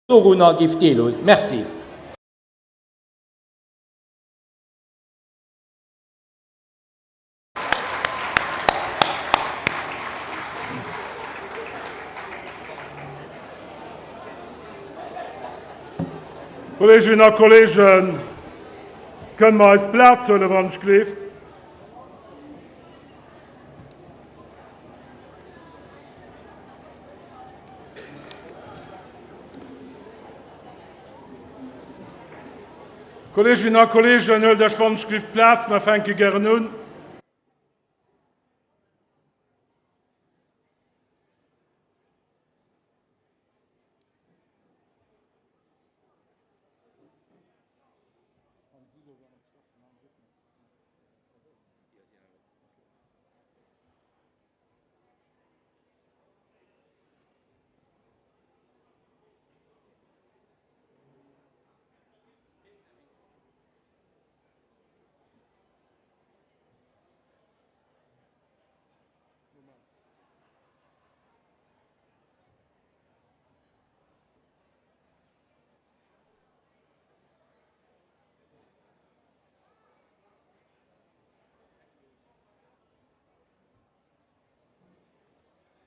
Dorunner géif deelhunn. Merci. Kolleeginnen a Kolleegen, kënne mer eis Plaz huelen, wann ech gleeft? Kolleeginnen a Kolleegen, huelt Iech wonschgelift Plaz, mer fänke gären un.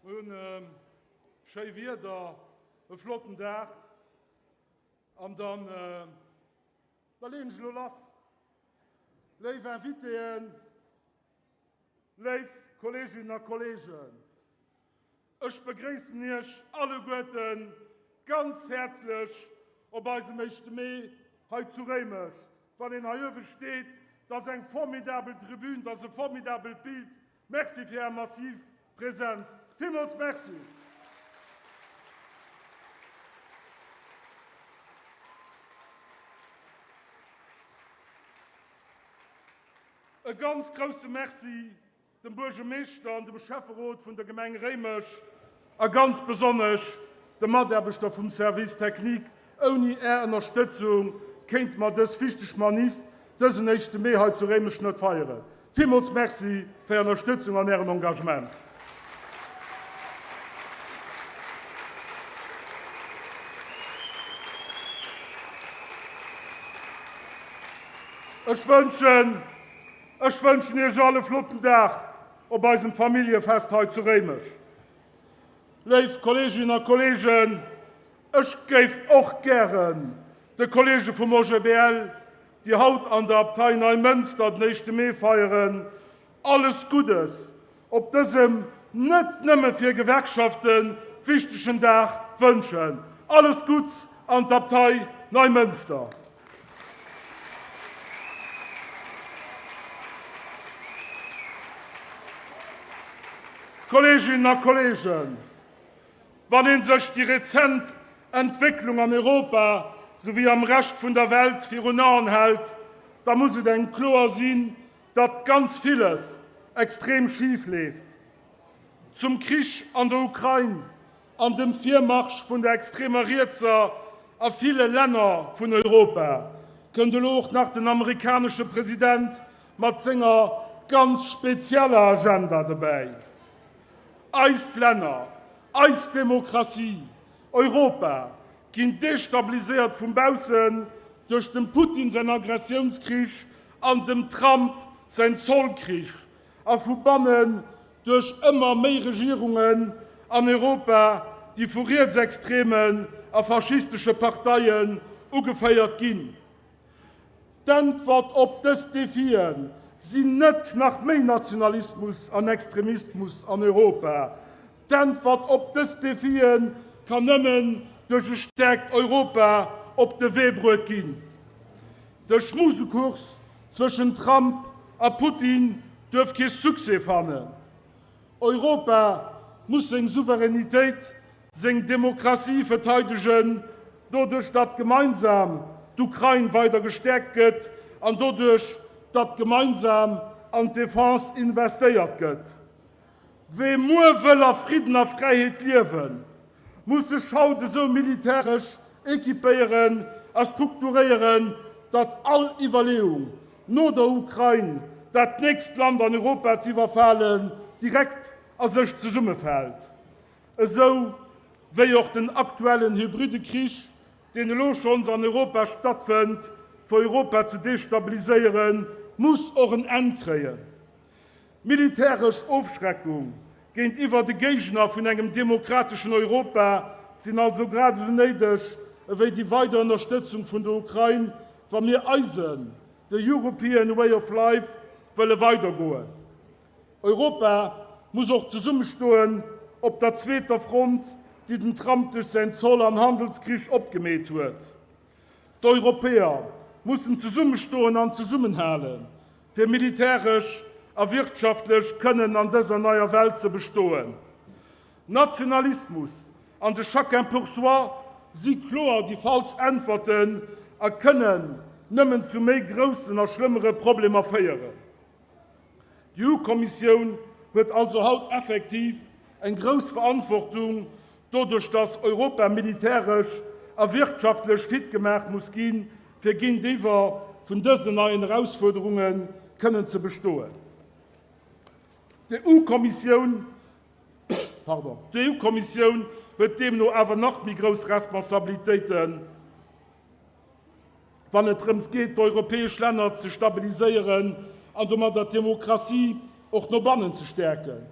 Mir hunn schéi Wieder, e flotten Dag an dann da leeën ech elo lass. Léif Invitéen, léif Kolleeginnen a Kolleegen, Ech begréissen Iech alleguerten ganz häerzlech op eisem éischte Mee hei zu Réimech. Wann een hei uewe steet, dat ass eng formidabel Tribün, dat ass e formidabelt Bild. Merci fir Är massiv Präsenz. Villmools Merci. E ganz grousse Merci dem Buergermeeschter an dem Schäfferot vun der Gemeng Réimech a ganz besonnesch de Mataarbechter vum Service Technique. Ouni Är Ënnerstëtzung kéinte mer dës wichteg Maniff dësen éischte Mee hei zu Réimech net feieren. Villmools Merci fir Är Ënnerstëtzung an Ären Engagement. Ech wënschen. Ech wënschen Iech all e flotten Dag op eisem Familljefest hei zu Réimech. Léif Kolleeginnen a Kolleegen, ech géif och gären de Kolleege vum OGBL, déi haut an der Abtei Neimënster den éischte Mee feieren, alles Guddes op dësem net nëmme fir Gewerkschafte wichtegen Dag wënschen. Alles Gutts an d'Abtei Neimënster! Kolleeginnen a Kolleegen, wann ee sech déi rezent Entwécklung an Europa souwéi am Rescht vun der Welt virun Aen hält, da muss et engem kloer sinn, datt ganz villes extrem schif leeft. Zum Krich an der Ukrain an dem Virmarsch vun der extremer Rietser a ville Länner vun Europa kënnt elo och nach den amerikanesche President mat senger ganz spezieller Agenda dobäi. Eis Länner, eis Demokratie, Europa ginn destabiliséiert vun baussen duerch dem Putin säin Agressiounskrich an dem Trump säin Zollkrich a vu bannen duerch ëmmer méi Regierungen an Europa, déi vu rietsextremen a faschistesche Parteien ugeféiert ginn. D'Äntwert op dës Defie sinn net nach méi Nationalismus an Extremismus an Europa. D'Äntwert op dës Defie kann nëmmen duerch e stäerkt Europa op de Wee bruet ginn. De Schmusekurs zwëschen Trump a Putin duerf kee Succès fannen. Europa muss seng Souveränitéit, seng Demokratie verteidegen, doduerch datt gemeinsam d'Ukrain weider gestäerkt gëtt an doduerch datt gemeinsam an d'Defense investéiert gëtt. Wee muer wëll a Fridden a Fräiheet liewen, muss sech haut esou militäresch equipéieren a strukturéieren, datt all Iwwerleeung, no der Ukrain dat nächst Land an Europa z'iwwerfalen, direkt a sech zesummefält. Esou wéi och den aktuellen hybride Krich. deen elo schonns an Europa stattfënnt, fir Europa ze destabiliséieren, muss och en Enn kréien. Militäresch Ofschreckung géintiwwer de Géigner vun engem demokrateschen Europa sinn also grad esou néideg ewéi déi weider Ënnerstëtzung vun der Ukrain, wa mir eisen, the European way of life, wëlle weidergoen. Europa muss och zesummestoen op der zweeter Front, déi den Trump duerch säin Zoll an Handelskrich opgemeet huet. D'Europäer mussen zesummestoen an zesummenhalen, fir militäresch a wirtschaftlech kënnen an dëser neier Welt ze bestoen. Nationalismus an de Chacun pour soi si kloer déi falsch Äntwerten a kënnen nëmmen zu méi groussen a schlëmmere Problemer féieren. D'EU-Kommissioun huet also haut effektiv eng grouss Verantwortung, doduerch datt Europa militäresch a wirtschaftlech fit gemaach muss ginn, fir géintiwwer vun dësen neien Erausfuerderunge kënnen ze bestoen. D'EU-Kommissioun, pardon, d'EU-Kommissioun huet deemno awer nach méi grouss Responsabilitéiten, wann et drëms geet, d'europäesch Länner ze stabiliséieren an domadder d'Demokratie och no bannen ze stäerken.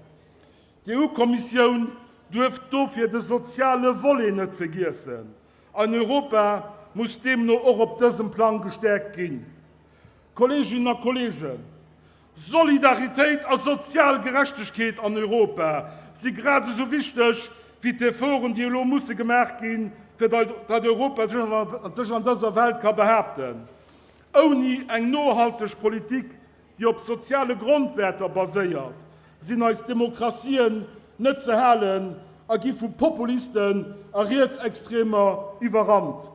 D'EU-Kommissioun duerf dofir de soziale Volet net vergiessen. An Europa muss deemno och op dësem Plang gestäerkt ginn. Kolleeginnen a Kolleegen, Solidaritéit a sozial Gerechtegkeet an Europa si grad esou wichteg wéi d'Efforten, déi elo musse gemaach ginn, fir datt Europa sech an dëser Welt ka behaapten. Ouni eng nohalteg Politik, déi op soziale Grondwäerter baséiert, sinn eis Demokratien net ze halen a gi vu Populisten a Rietsextremer iwwerrannt.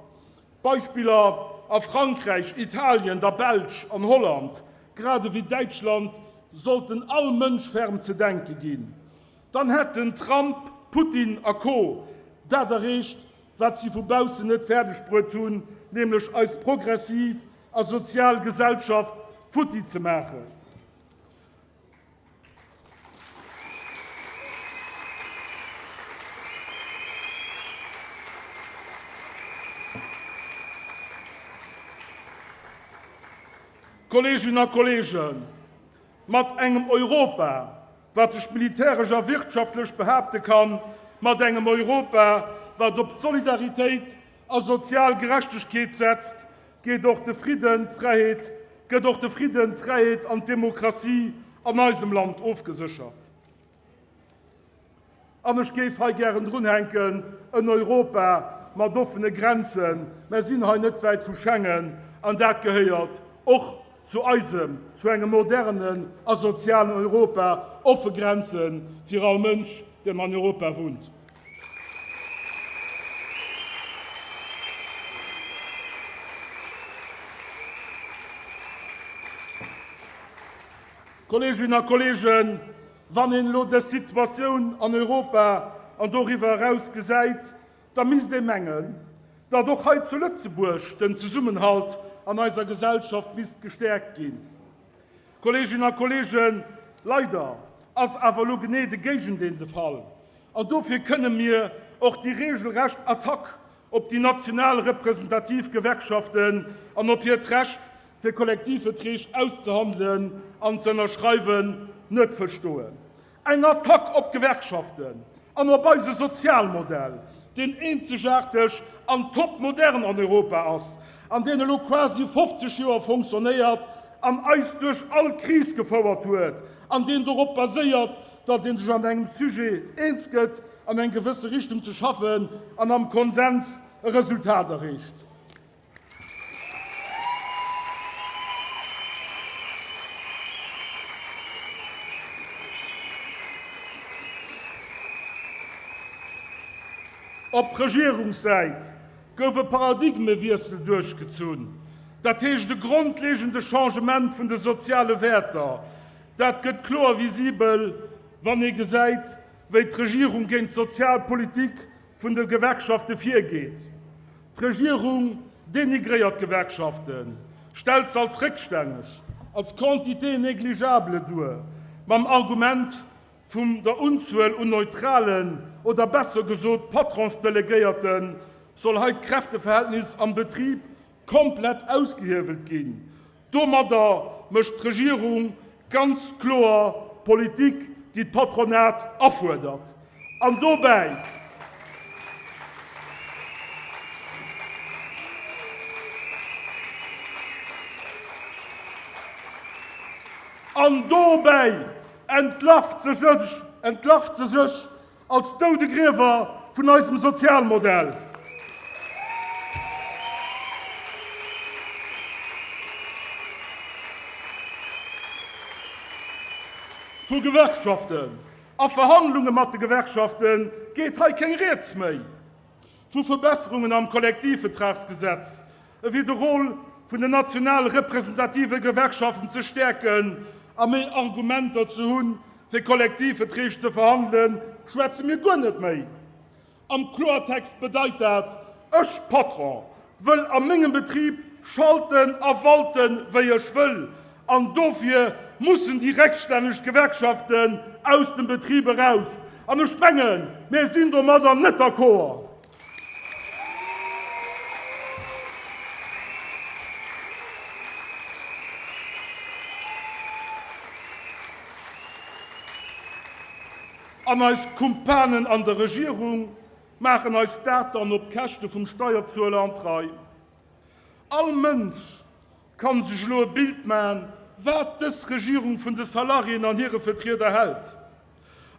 Beispiller a Frankräich, Italien, der Belsch an Holland, grad ewéi Däitschland, sollten all Mënsch ferm ze denke ginn. Dann hätten Trump, Putin a Co. Dat erreecht, wat si vu baussen net fäerdeg bruet hunn, nämlech eis progressiv a sozial Gesellschaft futti ze maachen. Kolleeginnen a Kolleegen, mat engem Europa, wat sech militäresch a wirtschaftlech behaapte kann, mat engem Europa, wat op Solidaritéit a sozial Gerechtegkeet setzt, geet och de Fridden, d'Fräiheet, gëtt och de Fridden, d'Fräiheet an d'Demokratie an eisem Land ofgeséchert. An ech géif hei gären drunhänken, en Europa mat offene Grenzen. Mer sinn hei net wäit vu Schengen, an dat gehéiert och zu eisem, zu engem modernen a sozialen Europa, offe Grenze fir all Mënsch, deen an Europa wunnt. Kolleeginnen a Kolleegen, wann een elo dës Situatioun an Europa an doriwwer eraus gesäit, da misst ee mengen, datt och hei zu Lëtzebuerg den Zesummenhalt an eiser Gesellschaft misst gestäerkt ginn. Kolleeginnen a Kolleegen, leider ass awer elo genee de Géigendeel de Fall. An dofir kënne mir och déi regelrecht Attack op déi national representativ Gewerkschaften an op hiert Recht, fir Kollektivverträg auszehandelen an ze ënnerschreiwen, net verstoen. Eng Attack op d'Gewerkschaften an op eise Sozialmodell, deen eenzegaarteg an topmodern an Europa ass an deen elo quasi 50 Joer fonctionnéiert an eis duerch all Kris gefouert huet an deen dorop baséiert, datt ee sech an engem Sujet eens gëtt, an eng gewësse Richtung ze schaffen an am Konsens e Resultat erreecht. Op Regierungssäit gouf e Paradigmewiessel duerchgezunn, dat heescht e grondlegende Changement vun de soziale Wäerter. Dat gëtt kloer visibel, wann ee gesäit, wéi d'Regierung géint d'sozial Politik vun de Gewerkschafte virgeet. D'Regierung denigréiert d'Gewerkschaften, stellt se als réckstänneg, als quantité négligeable duer, mam Argument vum der Unzuel un neutralen, oder besser gesot Patronsdelegéierten. Soll hei d'Kräfteverhältnis am Betrib komplett ausgehiewelt ginn? Domadder mécht d'Regierung ganz kloer Politik, déi d'Patronat afuerdert. An dobäi. An dobäi entlarvt se sech, entlarvt se sech als Doudegriewer vun eisem Sozialmodell. Vu Gewerkschaften a Verhandlunge mat de Gewerkschafte geet hei keng Rieds méi. Vu Verbesserungen am Kollektivvertragsgesetz, ewéi de Rôle vun den national representative Gewerkschaften ze stäerken a méi Argumenter ze hunn, fir Kollektivverträg ze verhandelen, schwätze mir guer net méi. Am Kloertext bedeit dat, Ech, Patron, wëll a mengem Betrib schalten a walten, wéi ech wëll, an dofir mussen déi réckstänneg Gewerkschaften aus dem Betrib eraus. An ech mengen, mir sinn domadder net d'accord. An eis Kumpanen an der Regierung maachen eis dat dann op d'Käschte vum Steierzueler an d'Rei. All Mënsch kann sech elo e Bild man, wat dës Regierung vun de Salariéen an hire Vertrieder hält.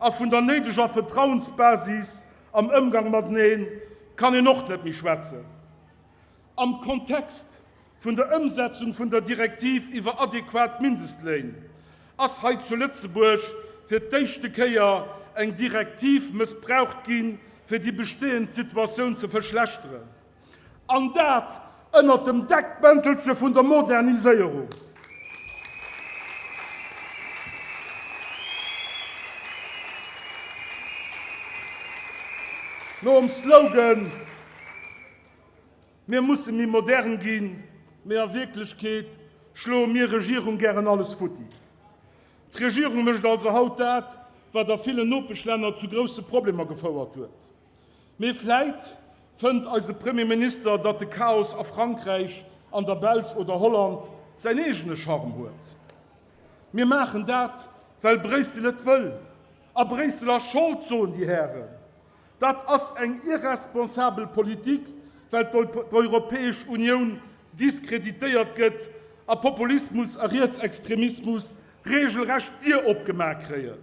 A vun der néideger Vertrauensbasis am Ëmgang matenee kann een och net méi schwätzen. Am Kontext vun der Ëmsetzung vun der Direktiv iwwer adequat Mindestléin ass hei zu Lëtzebuerg fir d'éischte Kéier eng Direktiv mëssbraucht ginn, fir déi bestehend Situatioun ze verschlechteren. An dat ënnert dem Deckmäntelche vun der Moderniséierung. Nom Slogan Mir musse méi modern ginn, mee a Wierklechkeet schloe mir Regierung gären alles futti. D'Regierung mécht also haut dat, wat a villen Nopeschlänner zu grousse Problemer gefouert huet. Mee vläit fënnt eise Premier Minister, datt de Chaos a Frankräich, an der Belsch oder Holland säin eegene Charme huet. Mir maachen dat, well Bréissel et wëll. A Bréissel ass Schold, soen déi Hären. Dat ass eng irresponsabel Politik, well d'Europäesch Unioun diskreditéiert gëtt a Populismus a Rietsextremismus reegelrecht d'Dier opgemaach kréien.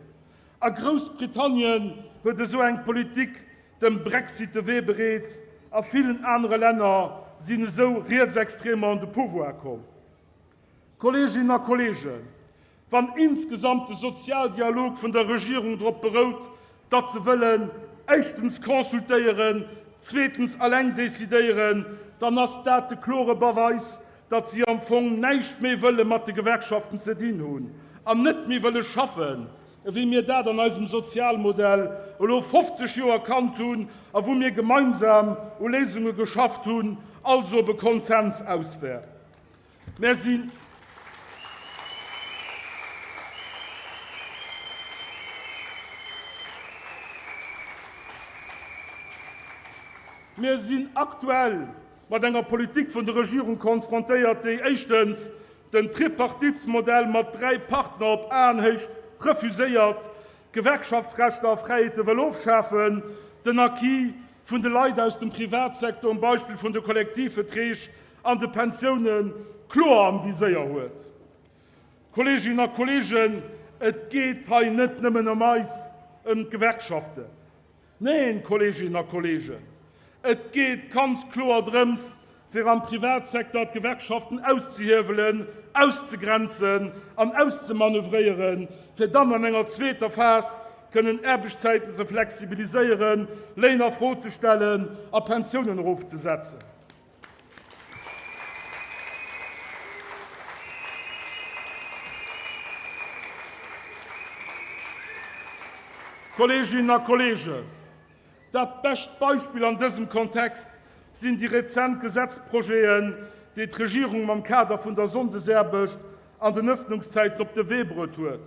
A Groussbritannien huet esou eng Politik dem Brexit de Wee bereet, a villen anere Länner sinn esou Rietsextremer an de Pouvoir komm. Kolleeginnen a Kolleegen, wann insgesamt de Sozialdialog vun der Regierung drop berout, datt se wëllen éischtens consultéieren, zweetens alleng decidéieren, dann ass dat de klore Beweis, datt si am Fong näischt méi wëlle mat de Gewerkschaften ze dinn hunn an net méi wëlle schaffen, ewéi mir dat an eisem Sozialmodell elo 50 Joer kannt hunn a wou mir gemeinsam u Léisunge geschafft hunn, also op e Konsens aus wär. Mär sinn. Mir sinn aktuell mat enger Politik vun der Regierung konfrontéiert, déi éischtens den Tripartitsmodell mat 3 Partner op Aenhéicht refuséiert, d'Gewerkschaftsrechter a Fräiheete wëll ofschafen, den Acquis vun de Leit aus dem Privatsecteur um Beispill vun de Kollektivvetreeg an de Pensioune kloer am Viséier huet. Kolleeginnen a Kolleegen, et geet hei net nëmmen ëm eis, ëm d'Gewerkschaften. Neen, Kolleeginnen a Kolleegen, et geet ganz kloer drëms, fir am Privatsecteur d'Gewerkschaften auszehiewelen, auszegrenzen an auszemanövréieren, fir dann an enger zweeter Phas kënnen Aarbechtszäiten ze flexibiliséieren, Léin a Fro ze stellen a Pensiounen erofzesetzen. Kolleeginnen a Kolleegen, dat bescht Beispill an dësem Kontext sinn déi rezent Gesetzprojeten, déi d'Regierung mam Kader vun der Sonndesaarbecht an den Öffnungszäiten op de Wee bruet huet.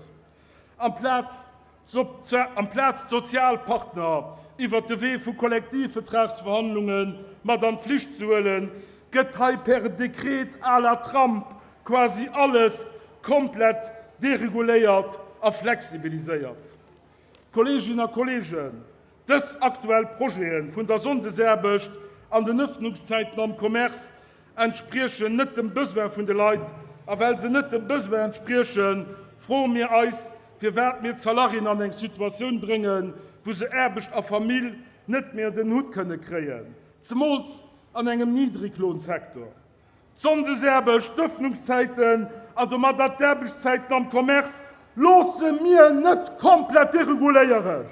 Amplaz d'Sozialpartner. iwwert de Wee vu Kollektivvertragsverhandlunge mat an d'Flicht ze huelen, gëtt hei per Dekret à la Trump quasi alles komplett dereguléiert a flexibiliséiert. Kolleeginnen a Kolleegen, dës aktuell Projete vun der Sonndesaarbecht an den Ëffnungszäiten am Commerce entspriechen net dem Besoin vun de Leit. A well se net dem Besoin entspriechen, froe mir eis, firwat mir d'Salariéen an eng Situatioun bréngen, wou se Aarbecht a Famill net méi ënner den Hutt kënne kréien, zemools an engem Niddreglohnsektor. D'Sonndesaarbecht, d'Ëffnungszäiten an domadder d'Aarbechtszäiten am Commerce loosse mir net komplett dereguléieren.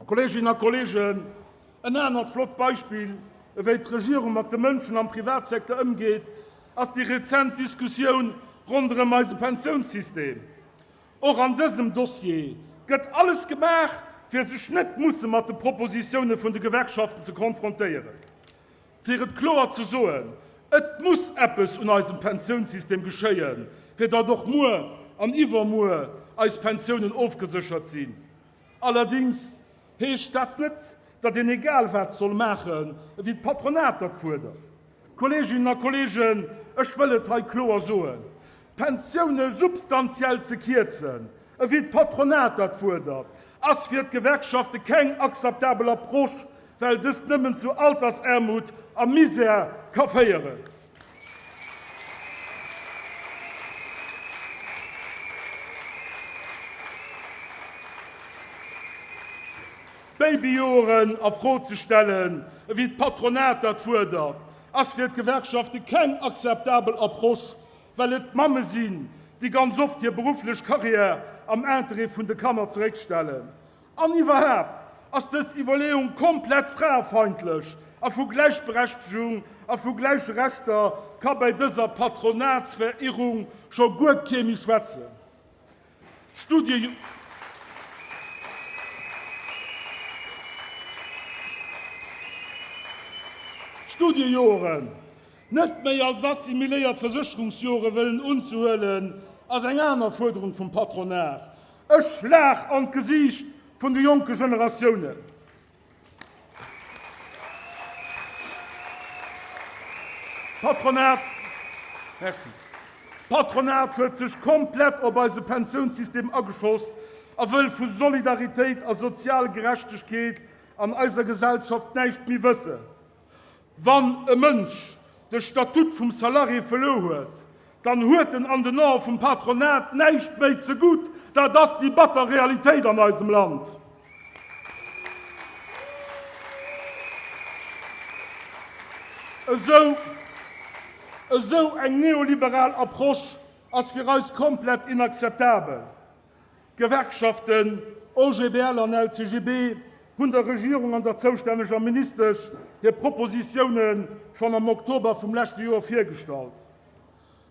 Kolleeginnen a Kolleegen, en anert flott Beispill, ewéi d'Regierung mat de Mënschen am Privatsecteur ëmgeet, ass déi rezent Diskussioun ronderëm eise Pensiounssystem. Och an dësem Dossier gëtt alles gemaach, fir sech net musse mat de Propositioune vun de Gewerkschaften ze konfrontéieren. Fir et kloer ze soen, Et muss eppes un eisem Pensiounssystem geschéien, fir datt och muer an iwwermuer eis Pensiounen ofgeséchert sinn. Allerdéngs heescht dat net, datt een egal wat soll maachen, ewéi d'Patronat dat fuerdert. Kolleeginnen a Kolleegen, ech wëll et hei kloer soen, D'Pensioune substantiell ze kierzen, ewéi d'Patronat dat fuerdert, ass fir d'Gewerkschafte keng akzeptabel Approche, well dëst nëmmen zu Altersaarmut a Misär ka féieren. D'Babyjoren a Fro ze stellen, ewéi d'Patronat dat fuerdert, ass fir d'Gewerkschafte keng akzeptabel Approche, well et d'Mamme sinn, déi ganz oft hir berufflech Karriär am Interêt vun de Kanner zeréckstellen. An iwwerhaapt ass dës Iwwerleeung komplett fraefeindlech a vu Gläichberechtegung a vu gläiche Rechter ka bei dëser Patronatsverirrung scho guer kee méi schwätzen. D'Studiejoren net méi als assimiléiert Versécherungsjore wëllen unzehuelen, ass eng aner Fuerderung vum Patronat, e Schlag an d'Gesiicht vun de jonke Generatiounen. D'Patronat, merci, d'Patronat huet sech komplett op eise Pensiounssystem ageschoss a wëll vu Solidaritéit a Sozialgerechtegkeet an eiser Gesellschaft näischt méi wëssen. Wann e Mënsch de Statut vum Salarié verluer huet, dann huet en an den Ae vum Patronat näischt méi zegutt. Dat ass déi batter Realitéit an eisem Land. Esou, esou eng neoliberal Approche ass fir eis komplett inakzeptabel. D'Gewerkschaften OGBL an LCGB hunn der Regierung an der zoustänneger Ministesch hir Propositioune schonn am Oktober vum leschte Joer virgestallt.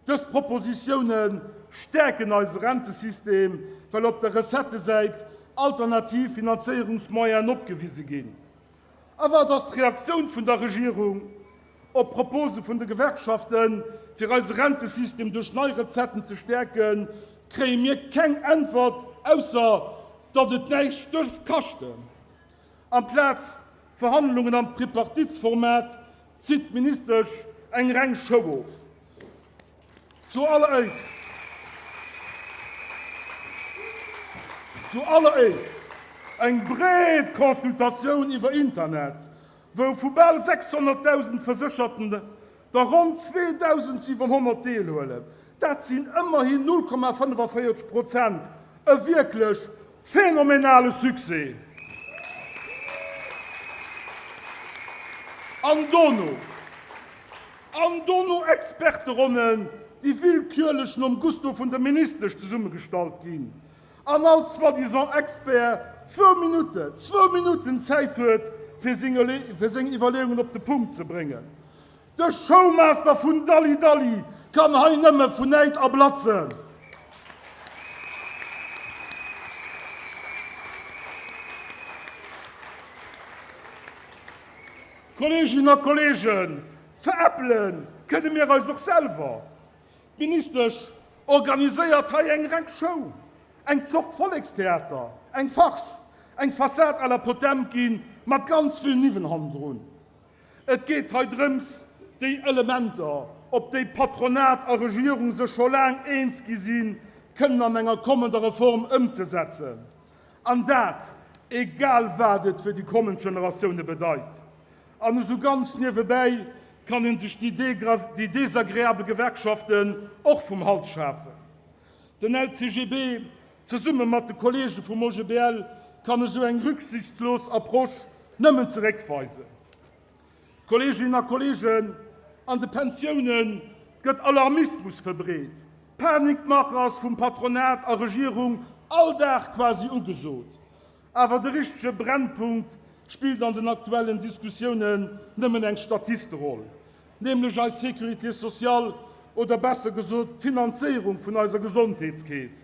Dës Propositioune stäerken eise Rentesystem, well op der Recettesäit alternativ Finanzéierungsmoyenen opgewise ginn. A wat ass d'Reaktioun vun der Regierung op d'Propose vun de Gewerkschaften, fir eise Rentesystem duerch nei Recetten ze stäerken? Kréie mir keng Äntwert, ausser datt et näischt duerf kaschten. Amplaz Verhandlungen am Tripartitsformat zitt d'Ministesch eng reng Show of. Zu alleréischt, zu alleréischt eng breet Consultatioun iwwer Internet, wou vu bal 600.000 Versécherten der ronn 2.700 deelhuelen. Dat sinn ëmmerhin 0,45 Prozent, e wierklech phänomenale Succès! An dono, an dono Experteronnen, déi willkürlech nom Gusto vun der Ministesch zesummegestallt ginn, an all soi-disant Expert zwou Minutten, zwou Minutten Zäit huet, fir seng Iwwerleeungen op de Punkt ze bréngen. De Showmaster vun Dalli Dalli kann hei nëmme vun Näid erblatzen. Kolleeginnen a Kolleegen, veräppele kënne mir eis och selwer. D'Ministesch organiséiert hei eng reng Show, eng Zort Vollekstheater, eng Farce, eng Fassad à la Potemkin mat ganz vill Niwwen hannendrun. Et geet hei drëms, déi Elementer, op déi Patronat a Regierung sech scho laang eens gi sinn, kënnen an enger kommender Reform ëmzesetzen. An dat, egal wat et fir déi kommend Generatioune bedeit. An esou ganz niewebäi kann ee sech déi desagreabel Gewerkschaften och vum Hals schafen. Den LCGB, zesumme mat de Kolleege vum OGBL, kann esou eng rücksichtslos Approche nëmmen zeréckweisen. Kolleeginnen a Kolleegen, an de Pensioune gëtt Alarmismus verbreet, Panikmache ass vum Patronat a Regierung all Dag quasi ugesot. Awer de richtege Brennpunkt spillt an den aktuellen Diskussiounen nëmmen eng Statisteroll, nämlech eis Sécurité sociale oder besser gesot d'Finanzéierung vun eiser Gesondheetskeess.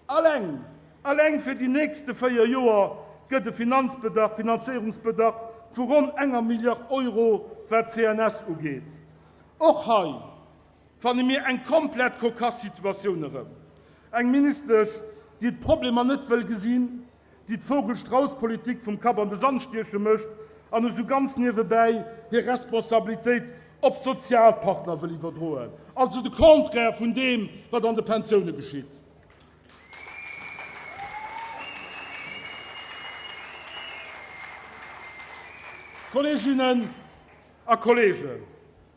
Alleng, alleng fir déi nächste 4 Joer gëtt e Finanzbedarf, Finanzéierungsbedarf vu ronn enger Milliard Euro, wat d'CNS ugeet. Och hei fanne mir eng komplett kokass Situatioun erëm. Eng Ministesch, déi d'Problemer net wëll gesinn, déi d'Vogel-Strauss-Politik vum Kapp an de Sand stieche mécht an esou ganz niewebäi hir Responsabilitéit op d'Sozialpartner wëll iwwerdroen. Also de Contraire vun deem, wat an de Pensioune geschitt. Kolleeginnen a Kolleegen,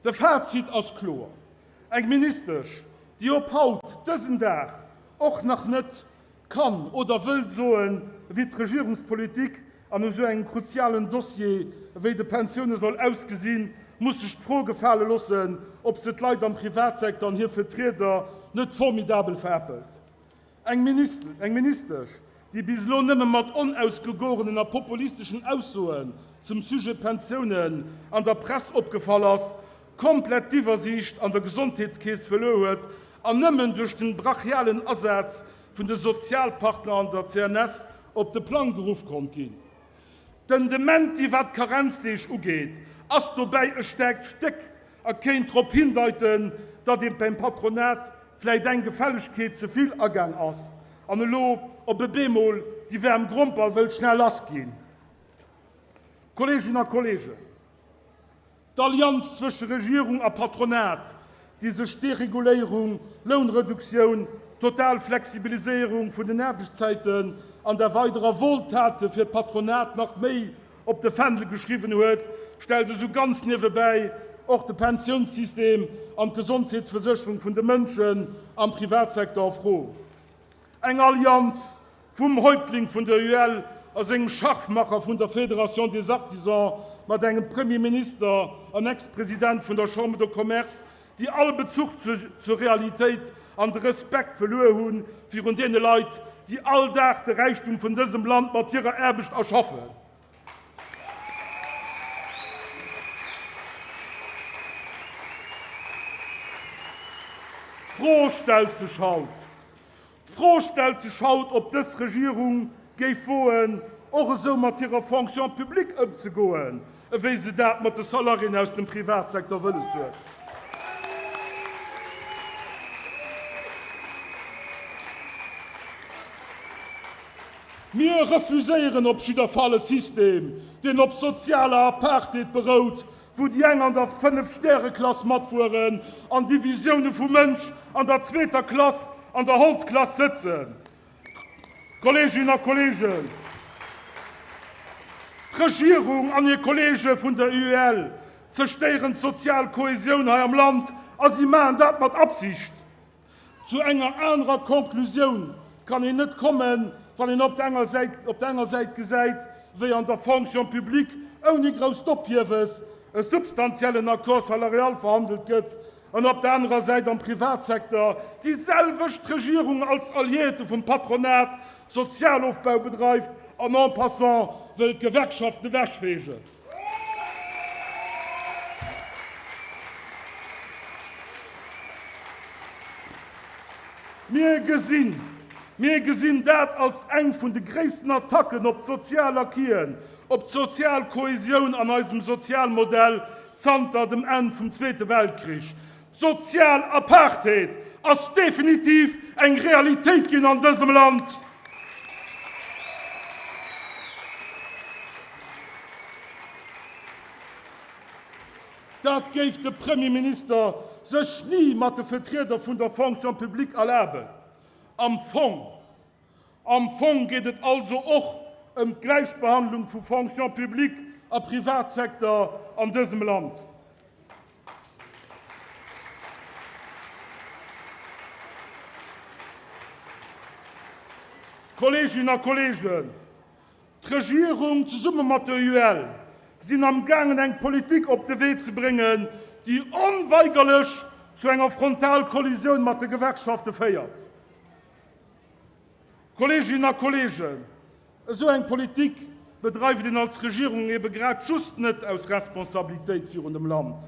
de Fazit ass kloer, Eng Ministesch, déi op haut, dësen Dag, och nach net kann oder wëllt soen, wéi d'Regierungspolitik an esou engem kruzialen Dossier wéi de Pensioune soll ausgesinn, muss sech d'Fro gefale loossen, ob se d'Leit am Privatsecteur an hir Vertrieder net formidabel veräppelt. Eng Ministesch, déi bis elo nëmme mat onausgegorenen a populisteschen Aussoen zum Sujet Pensiounen an der Press opgefall ass, komplett d'Iwwersiicht an der Gesondheetskeess verluer huet an nëmmen duerch den brachialen Asaz vun de Sozialpartner an der CNS op de Plang geruff konnt ginn. Den Dementi wat d'Karenzdeeg ugeet ass dobäi e staarkt Stéck a kéint drop hindeiten, datt ee beim Patronat vläit eng Gefällegkeet ze vill agaang ass an elo op e bemol déi waarm Gromper wëllt schnell lass ginn. Kolleeginnen a Kolleegen, D'Allianz zwësche Regierung a Patronat, déi sech Dereguléierung, Lounreduktioun, total Flexibiliséierung vun den Aarbechtszäiten an der weiderer Wohltate fir d'Patronat nach méi op de Fändel geschriwwen huet, stellt esou ganz niewebäi och de Pensiounssystem an d'Gesondheetsversécherung vun de Mënschen am Privatsecteur a Fro. Eng Allianz vum Häuptling vun der UEL a sengem Scharfmacher vun der Fédération des Artisans mat engem Premier Minister an Ex-President vun der Chambre de Commerce, déi all Bezuch zur Realitéit an de Respekt verluer hu virun deene Leit, déi all Dag de Räichtum vun dësem Land mat hirer Aarbecht erschaffen. D'Fro stellt sech haut, D'Fro stellt sech haut, ob dës Regierung géif woen, och esou mat hirer Fonction publique ëmzegoen, ewéi se dat mat de Salariéen aus dem Privatsecteur wëlles huet. Mir refuséieren op jidder Fall e System, deen op sozialer Apartheid berout, wou déi eng an der Fënnef-Stäre-Klass matfueren an Divisioune vu Mënsch an der zweeter Klass an der Holzklass sëtzen. Kolleeginnen a Kolleegen, d'Regierung an hir Kolleege vun der UEL zerstéieren d'sozial Kohäsioun hei am Land a si maachen dat mat Absicht. Zu enger anerer Konklusioun kann een net kommen, wann een op der enger Säit op der enger Säit gesäit, wéi an der Fonction publique ouni grousst Ophiewes e substantiellen Accord salarial verhandelt gëtt, an op der anerer Säit am Privatsecteur déi selwecht Regierung als Alliéierte vum Patronat Sozialofbau bedreift an en passant wëll d'Gewerkschaften ewechfeegen. Mir gesinn. Mir gesinn dat als eng vun de gréissten Attacken op d'sozial Acquisen, op d'sozial Kohesioun an eisem Sozialmodell zanter dem Enn vum Zweete Weltkrich. Sozial Apartheid ass definitiv eng Realitéit ginn an dësem Land. Dat géif de Premierminister sech ni mat de Vertrieder vun der Fonction publique erlaben. Am Fong, am Fong geet et also och ëm d'Gläichbehandlung vu Fonction publique a Privatsecteur an dësem Land. Kolleeginnen a Kolleegen, d'Regierung zesumme mat der UEL sinn amgaangen eng Politik op de Wee ze bréngen, déi onweigerlech zu enger Frontalkollisioun mat de Gewerkschafte féiert. Kolleeginnen a Kolleegen, esou eng Politik bedreift een als Regierung ebe grad just net aus Responsabilitéit virun dem Land,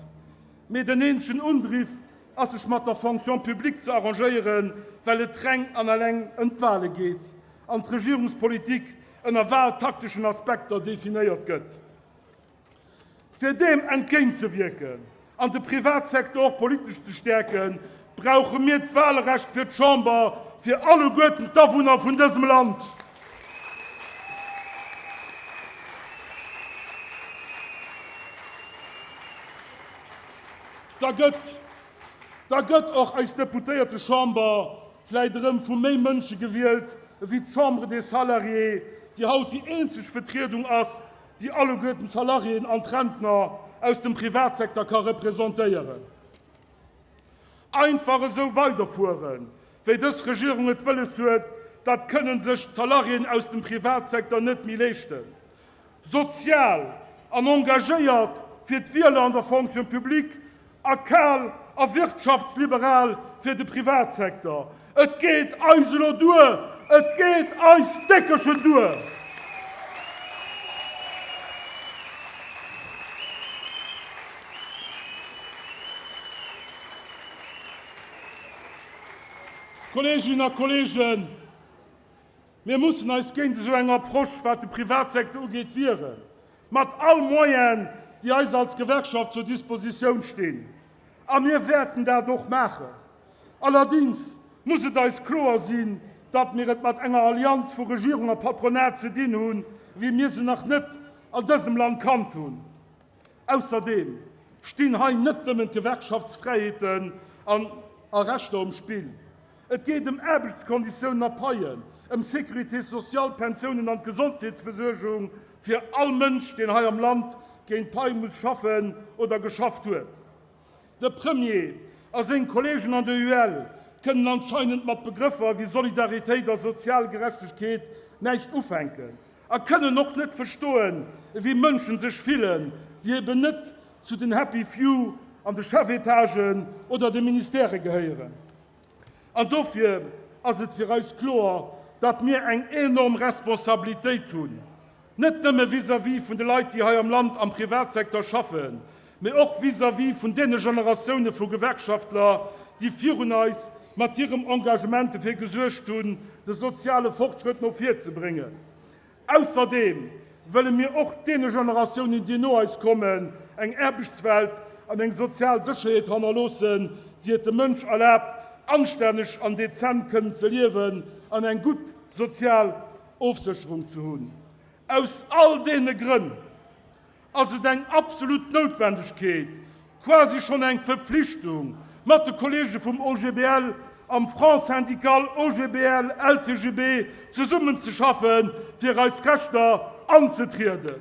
mee den eenzegen Undriff ass sech mat der Fonction publique ze arrangéieren, well et reng an eleng ëm d'Wale geet an d'Regierungspolitik ënner wahltakteschen Aspekter definéiert gëtt. Fir deem entgéintzewierken an de Privatsecteur och politesch ze stäerken, brauche mir d'Wahlrecht fir d'Chamber fir alleguerten d'Awunner vun dësem Land. Da gëtt, da gëtt och eis Deputéiertechamber vläit erëm vu méi Mënsche gewielt ewéi d'Chambre des Salariés, déi haut déi eenzeg Vertriedung ass, déi alleguerten d'Salariéen an d'Rentner aus dem Privatsecteur ka representéieren. Einfach esou weiderfueren, wéi dës Regierung et wëlles huet, dat kënnen sech d'Salariéen aus dem Privatsecteur net méi leeschten. Sozial an engagéiert fir d'Wieler an der Fonction publique a kal a wirtschaftsliberal fir de Privatsecteur. Et geet eis elo duer! Et geet eis déckeschen duer! Kolleeginnen a Kolleegen, mir mussen eis géint esou eng Approche, wat de Privatsecteur ugeet, wieren. Mat all Moyen, déi eis als Gewerkschaft zur Dispositioun stinn. A mir wäerten dat och maachen. Allerdings muss et eis kloer sinn, datt mir et mat enger Allianz vu Regierung a Patronat ze dinn hunn, wéi mir se nach net an dësem Land kannt hunn. Ausserdeem stinn hei net nëmmen d'Gewerkschaftsfräiheeten an a Rechter um Spill. Et geet ëm Aarbechtskonditiounen a Paien, ëm Sécurité sociale, Pensiounen an d'Gesondheetsversuergung fir all Mënsch, deen hei am Land géint Pai muss schaffen oder geschafft huet. De Premier a seng Kolleegen an der UEL kënnen anscheinend mat Begrëffer wéi Solidaritéit a sozial Gerechtegkeet näischt ufänken a kënnen och net verstoen, wéi Mënschen sech fillen, déi eben net zu den Happy Few an de Chefetagen oder de Ministèrë gehéieren. An dofir ass et fir eis kloer, datt mir eng enorm Responsabilitéit hunn, net nëmme vis-à-vis vun de Leit, déi hei am Land am Privatsecteur schaffen, mee och vis-à-vis vun deene Generatioune vu Gewerkschaftler, déi virun eis mat hirem Engagement dofir gesuergt hunn, de soziale Fortschrëtt no vir ze bréngen. Ausserdeem wëlle mir och deene Generatiounen, déi no eis kommen, eng Aarbechtswelt an eng sozial Sécherheet hannerloossen, déi et dem Mënsch erlaabt, anstänneg an dezent kënnen ze liewen an eng gutt sozial Ofsécherung ze hunn. Aus all deene Grënn ass et eng absolut Noutwendegkeet, quasi schonn eng Verpflichtung, mat de Kollege vum OGBL am Front syndical OGBL-LCGB zesummenzeschaffen, fir eis Rechter anzetrieden.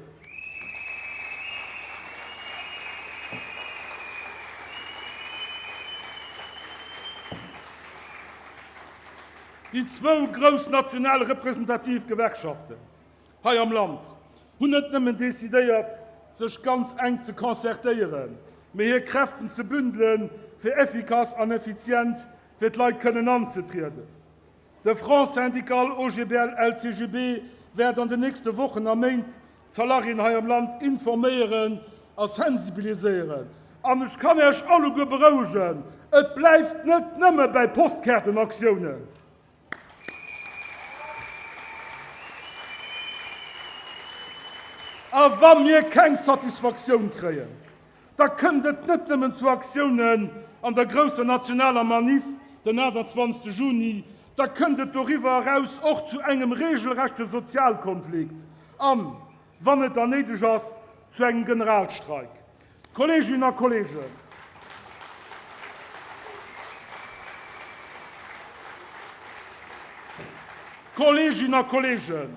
Déi zwou grouss national representativ Gewerkschaften hei am Land hunn net nëmmen decidéiert, sech ganz enk ze concertéieren, mee hir Kräften ze bündelen, fir effikass an effizient fir d'Leit kënnen anzetrieden. De Front syndical OGBL-LCGB wäert an den nächste Wochen a Méint d'Salariéen hei am Land informéieren a sensibiliséieren. An ech kann Iech alleguer berouegen, Et bleift net nëmme bäi Postkaartenaktiounen. A wa mir keng Satisfaktioun kréien, da kënnt et net nëmmen zu Aktiounen an der grousser nationaler Maniff den 28 Juni, da kënnt et doriwwer eraus och zu engem regelrechte Sozialkonflikt an, wann et dann néideg ass, zu engem Generalstreik. Kolleeginnen a Kolleegen, Kolleeginnen a Kolleegen,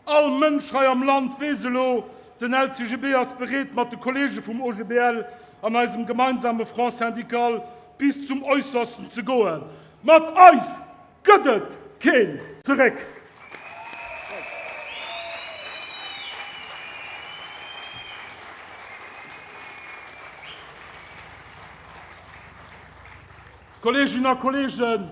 all Mënsch hei am Land weess elo, den LCGB ass bereet, mat de Kolleege vum OGBL an eisem gemeinsame Front syndical bis zum Äussersten ze goen. Mat eis gëtt et keen Zeréck! Kolleeginnen a Kolleegen,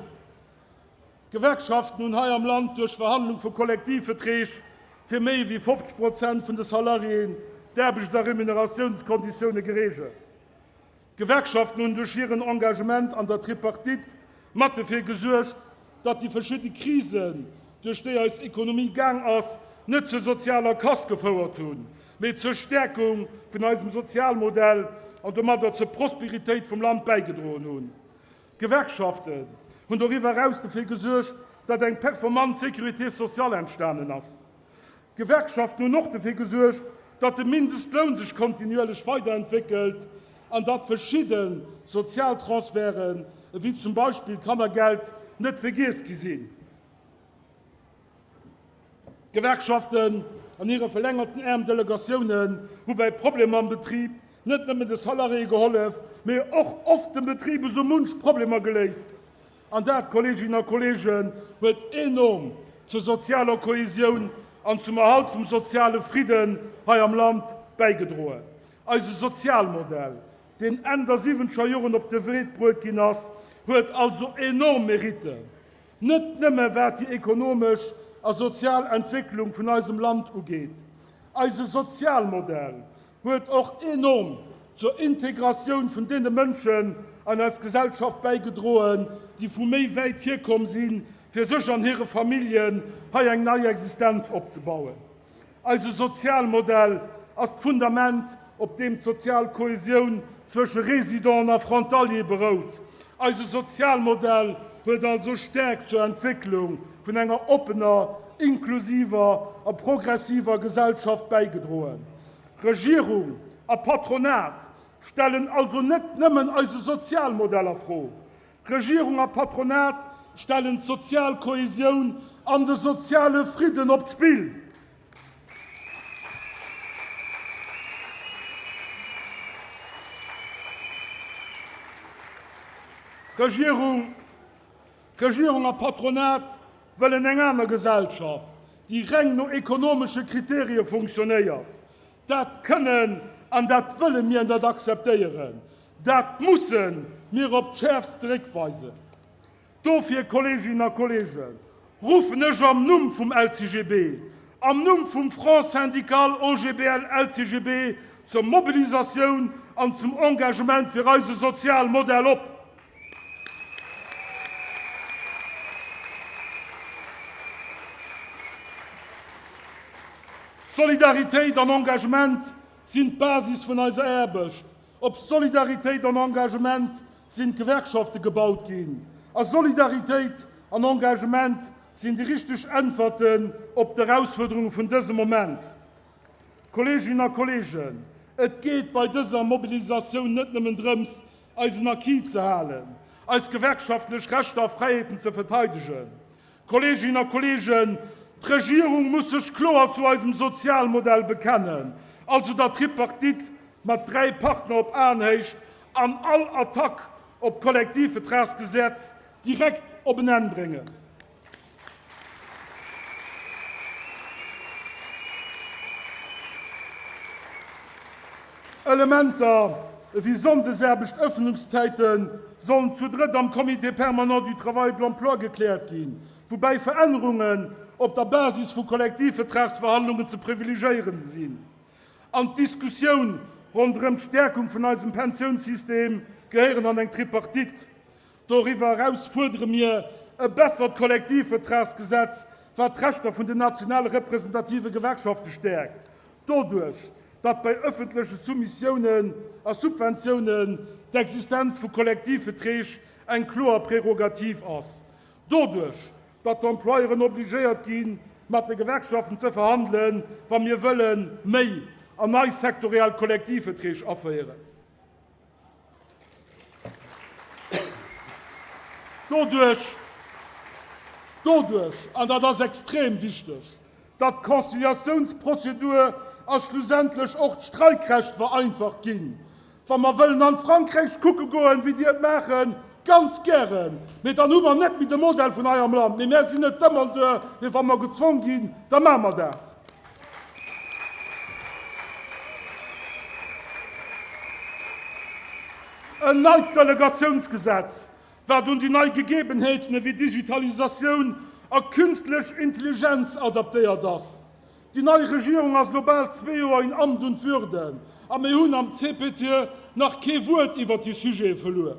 d'Gewerkschaften hunn hei am Land duerch Verhandlung vu Kollektivverträg fir méi wéi 50 Prozent vun de Salariéen d'Aarbechts a Remuneratiounskonditioune gereegelt. D'Gewerkschaften hunn duerch hiren Engagement an der Tripartite mat dofir gesuergt, datt déi verschidde Krisen, duerch déi eis Ekonomie gaang ass, net zur sozialer Casse gefouert hunn, mee zur Stäerkung vun eisem Sozialmodell an domadder zur Prosperitéit vum Land bäigedroen hunn. D'Gewerkschaften hunn doriwwer eraus dofir gesuergt, datt eng performant Sécurité sociale entstanen ass. D'Gewerkschaften hunn och dofir gesuergt, datt de Mindestloun sech kontinuierlech weiderentwéckelt an datt verschidde Sozialtransferten, ewéi zum Beispill d'Kannergeld, net vergiess gi sinn. D'Gewerkschaften an hire verlängerten Äerm Delegatiounen hu bei Problemer am Betrib net nëmmen de Salariéë gehollef, mee och oft dem Betrib esou munch Problemer geléist. An dat, Kolleeginnen a Kolleegen, huet enorm zur sozialer Kohesioun an zum Erhalt vum soziale Fridden hei am Land bäigedroen. Eise Sozialmodell, deen Enn der siwwenzeger Joren op de Wee bruet ginn ass, huet also enorm Meritten, net nëmme wat déi ekonomesch a sozial Entwécklung vun eisem Land ugeet. Eise Sozialmodell huet och enorm zur Integratioun vun deene Mënschen an eis Gesellschaft bäigedroen, déi vu méi wäit hierkomm sinn, fir sech an hire Familljen hei eng nei Existenz opzebauen. Eise Sozialmodell ass d'Fundament, op deem d'sozial Kohesioun zwësche Résidenten a Frontalier berout. Eise Sozialmodell huet also staark zur Entwécklung vun enger oppener, inklusiver a progressiver Gesellschaft bäigedroen. Regierung a Patronat stellen also net nëmmen eise Sozialmodell a Fro. Regierung a Patronat stellen d'sozial Kohesioun an de soziale Fridden op d'Spill. Regierung Regierung a Patronat wëllen eng aner Gesellschaft, déi reng no ekonomesche Kriterie funktionéiert. Dat kënnen an dat wëlle mir net akzeptéieren. Dat musse mir op d'Schäerfst zeréckweisen. Dofir, Kolleeginnen a Kolleegen, ruffen ech am Numm vum LCGB, am Numm vum Front syndical OGBL-LCGB zur Mobilisatioun an zum Engagement fir eise Sozialmodell op. Solidaritéit an Engagement sinn d'Basis vun eiser Aarbecht. Op Solidaritéit an Engagement sinn d'Gewerkschafte gebaut ginn. A Solidaritéit an Engagement sinn déi richteg Äntwerten op d'Erausfuerderunge vun dësem Moment. Kolleeginnen a Kolleegen, et geet bei dëser Mobilisatioun net nëmmen drëms, eisen Acquis ze halen, eis gewerkschaftlech Rechter a Fräiheeten ze verteidegen. Kolleeginnen a Kolleegen, d'Regierung muss sech kloer zu eisem Sozialmodell bekennen, also der Tripartite mat 3 Partner op Aenhéicht, an all Attack op d'Kollektivvertragsgesetz direkt op en Enn bréngen. Elementer ewéi Sonndesaarbecht, Ëffnungszäite sollen zu drëtt am Comité permanent du travail et de l'emploi gekläert ginn, woubäi Verännerungen op der Basis vu Kollektivvertragsverhandlungen ze privilegéieren sinn. An d'Diskussioun ronderëm d'Stäerkung vun eisem Pensiounssystem gehéieren an eng Tripartite. Doriwwer eraus fuerdere mir e bessert Kollektivvertragsgesetz, wat d'Rechter vun den nationale representative Gewerkschafte stäerkt. Doduerch, datt bei ëffentleche Soumissiounen a Subventiounen d'Existenz vu Kollektivvetreeg eng kloer Prerogativ ass. Doduerch, datt d'Employeuren obligéiert ginn, mat de Gewerkschaften ze verhandelen, wa mir wëlle méi an nei sektoriell Kollektivvetreeg aféieren. Doduerch, doduerch, an dat ass extrem wichteg, datt d'Conciliatiounsprozedur a schlussendlech och d'Streikrecht vereinfacht ginn. Wa mer wëllen an d'Frankräich kucke goen, wéi déi et maachen, ganz gären, mee dann hu mer net méi de Modell vun hei am Land. Mee mär sinn net Demandeur, mee wa mer gezwong ginn, da maache mer dat. En neit Delegatiounsgesetz, wat un déi nei Gegebenheeten ewéi Digitalisatioun a künstlech Intelligenz adaptéiert ass. Déi nei Regierung ass elo bal zwee Joer in Amt und Würden a mir hunn am CPTE nach kee Wuert iwwert déi Sujete verluer.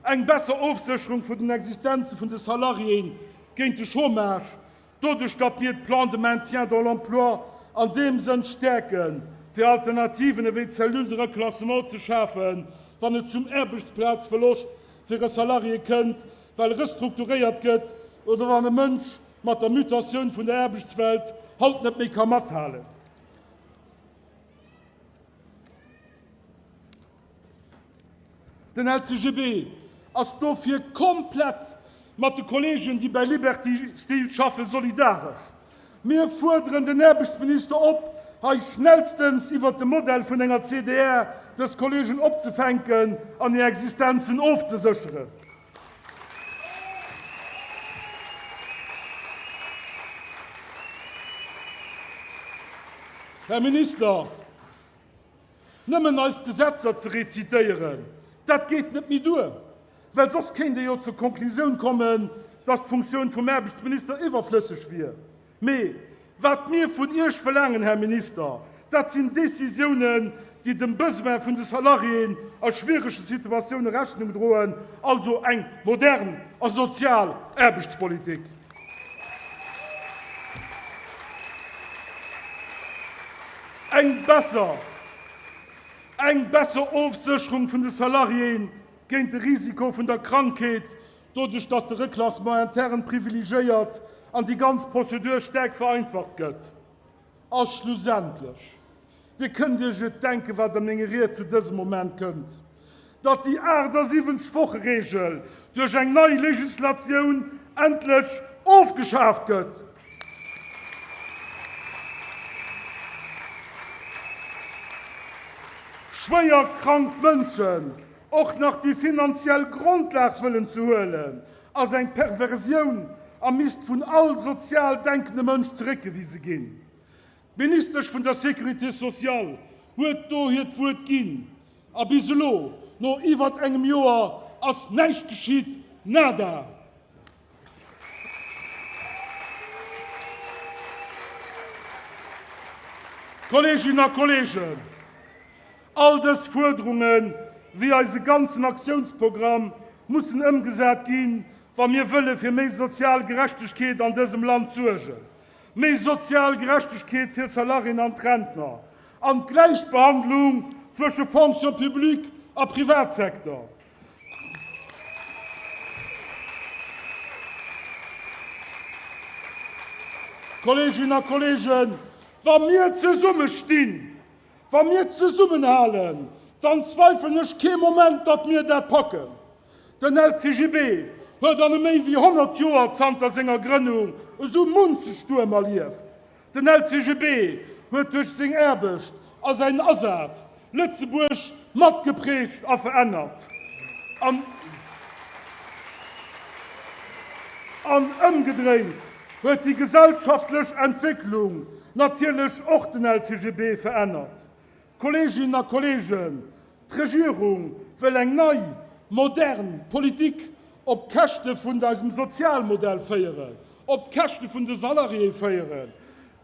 Eng besser Ofsécherung vun den Existenze vun de Salariéen géint de Chômage, doduerch datt mir d'Plan de maintien dans l'emploi an deem Sënn stäerken, fir Alternativen ewéi d'Cellule de reclassement ze schafen, wann et zum Aarbechtsplazverloscht fir e Salarié kënnt, well restrukturéiert gëtt oder wann e Mënsch mat der Mutatioun vun der Aarbechtswelt haut net méi ka mathalen. Den LCGB ass dofir komplett mat de Kolleegen, déi bei Liberty Steel schaffen, solidaresch. Mir fuerderen den Aarbechtsminister op, hei schnellstens iwwert de Modell vun enger CDR dës Kolleegen opzefänken an hir Existenzen ofzesécheren. Här Minister, nëmmen eis d'Gesetzer ze rezitéieren, dat geet net méi duer, well soss kéint ee jo zur Konklusioun kommen, dass d'Funktioun vum Aarbechtsminister iwwerflësseg wier. Mee wat mir vun Iech verlaangen, Här Minister, dat sinn Décisiounen, déi dem Besoin vun de Salariéen a schwierege Situatioune Rechnung droen, also eng modern a sozial Aarbechtspolitik. Eng besser, eng besser Ofsécherung vun de Salariéen géint de Risiko vun der Krankheet doduerch dass de Reclassement interne privilegéiert an déi ganz Prozedur staark vereinfacht gëtt. A schlussendlech, Dir kënnt Iech et denken, wat a menge Ried zu dësem Moment kënnt, datt déi 78 Woche-Regel duerch eng nei Legislatioun endlech ofgeschaaft gëtt. Schwéier krank Mënschen Och nach déi finanziell Grondlag wëllen ze huelen, ass eng Perversioun a misst vun all sozial denkende Mënsch zeréckgewise ginn. D'Ministesch vun der Sécurité sociale huet do hiert Wuert ginn, a bis elo, no iwwert engem Joer, ass näischt geschitt, nada! Kolleeginnen a Kolleegen, all dës Fuerderunge wéi eise ganzen Aktiounsprogramm mussen ëmgesat ginn, wa mir wëlle fir méi sozial Gerechtegkeet an dësem Land suergen. Méi sozial Gerechtegkeet fir d'Salariéen an d'Rentner an d'Gläichbehandlung zwësche Fonction publique a Privatsecteur. Kolleeginnen a Kolleegen, wa mir zesumme stinn, wa mir zesummenhalen, dann zweifelen ech kee Moment, datt mir dat packen. Den LCGB huet an e méi wéi 100 Joer zanter senger Grënnung esou munche Stuerm erlieft. Den LCGB huet duerch seng Aarbecht a säin Asaz Lëtzebuerg matgeprägt a verännert. An an ëmgedréint huet déi gesellschaftlech Entwécklung natierlech och den LCGB verännert. Kolleeginnen a Kolleegen, d'Regierung wëll eng nei, modern Politik op d'Käschte vun eisem Sozialmodell féieren, op d'Käschte vun de Salariéë féieren.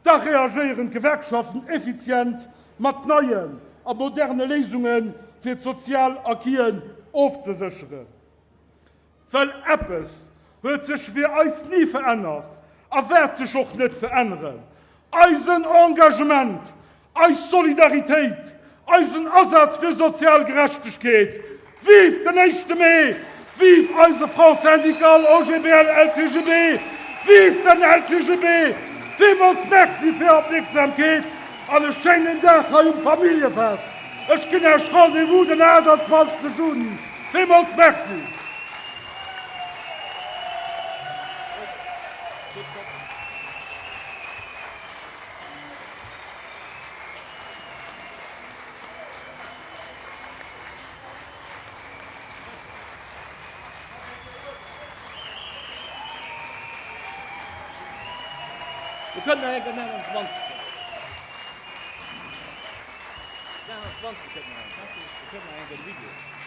Da reagéieren d'Gewerkschaften effizient mat neien a moderne Léisunge fir d'sozial Acquisen ofzesécheren. Well eppes huet sech fir eis ni verännert a wäert sech och net veränneren, eisen Engagement! Eis Solidaritéit, eisen Asaz fir sozial Gerechtegkeet! Vive den éischte Mee! Vive eise Front syndical OGBL LCGB! Vive den LCGB! Villmools Merci fir Är Opmierksamkeet an e schéinen Dag hei um Familljefest! Ech ginn Äech Rendez-vous den 28. Juni. Villmools Merci! Mir kënnen nach eng 29 29 kënnen nach eng. Mir kënnen nach eng Video.